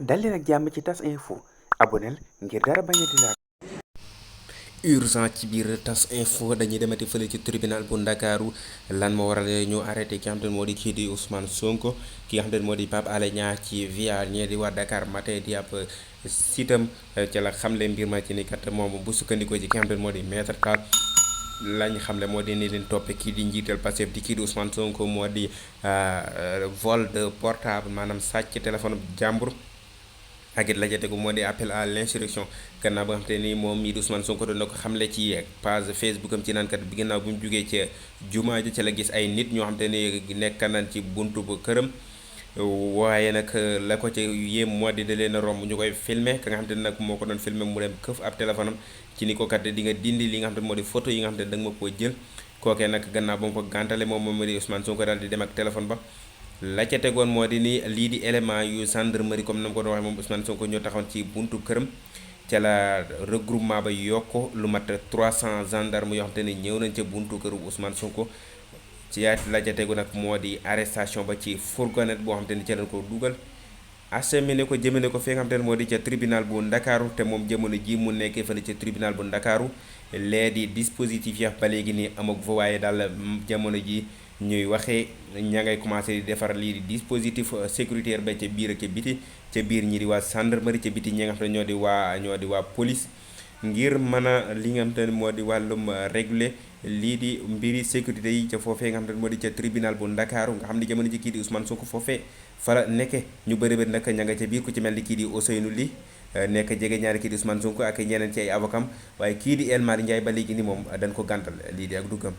dal leen ak jàmm ci tas info aboneel ngir dara bañ a di laal urgent ci biir tas info dañuy demati fële ci tribunal bu ndakaaru lan moo waral ñu arrêté ki nga xam te ne moo di kii di Ousmane Sonko ki nga xam te ne moo di Pape Alé Niang ci via ñee di waa Dakar Matin di ab sitam ca la xamle mbir ma ci ni kat moom bu sukkandikoo ci ki nga xam te ne moo di maître Tall lañ xamle moo di ni leen toppe kii di njiital Pastef di kii di Ousmane Sonko moo di vol de portable maanaam sàcc téléphone jàmbur ak it la ca tegu moo di appel à l'insurrection gannaaw ba nga xam te ni moom mii di Ousmane Sonko doon na ko xamle ci page Facebook am ci naan kat bi gannaaw bi mu jógee ca jumaa ja ca la gis ay nit ñoo xam te ni nekk nañ ci buntu bu këram waaye nag la ko ca yéem moo di da leen a romb ñu koy filmer ka nga xam te ne nag moo ko doon filmer mu dem këf ab téléphone am ci ni ko kat di nga dindi li nga xam te ne moo di photo yi nga xam te ne da nga ma koo jël kookee nag gannaaw ba mu ko gàntale moom di Ousmane Sonko daal di dem ak téléphone ba la ca tegoon moo di ni lii di élément yu gendarmerie comme na ma ko doon waxee moom Ousmane Sonko ñoo taxawoon ci buntu këram ca la regroupement ba yokk lu mat 300 gendarmes yoo xam te ne ñëw nañ ca buntu këru Ousmane Sonko ci yaat la ca tegu nag moo di arrestation ba ci fourgonnette boo xam te ni ca lañ ko dugal acheminé ko jëmale ko fi nga xam te ne moo di ca tribunal bu Ndakaaru te moom jamono ji mu nekkee fële ca tribunal bu Ndakaaru lee di dispositif ya ba léegi nii amagu fa waaye daal jamono ji ñuy waxee ña ngay commencé di defar lii di dispositif sécuritaire ba ca biir ak biti ca biir ñi di waa gendarmerie ca biti ñi nga xam ne ñoo di waa police ngir mën a li nga xam te ne moo di wàllum réguler lii di mbiri sécurité yi ca foofee nga xam te ne moo di ca tribunal bu Ndakaaru nga xam ne jamono ji kii di Ousmane Sonko foofee fa la nekke ñu bëri bëri nag ña nga ca biir ku ci mel ni kii di Ousseynou Ly nekk jege ñaari kii di Ousmane Sonko ak ñeneen ci ay avocam waaye kii di El Malick Ndiaye ba léegi ni moom dañ ko gàntal lii di ak duggam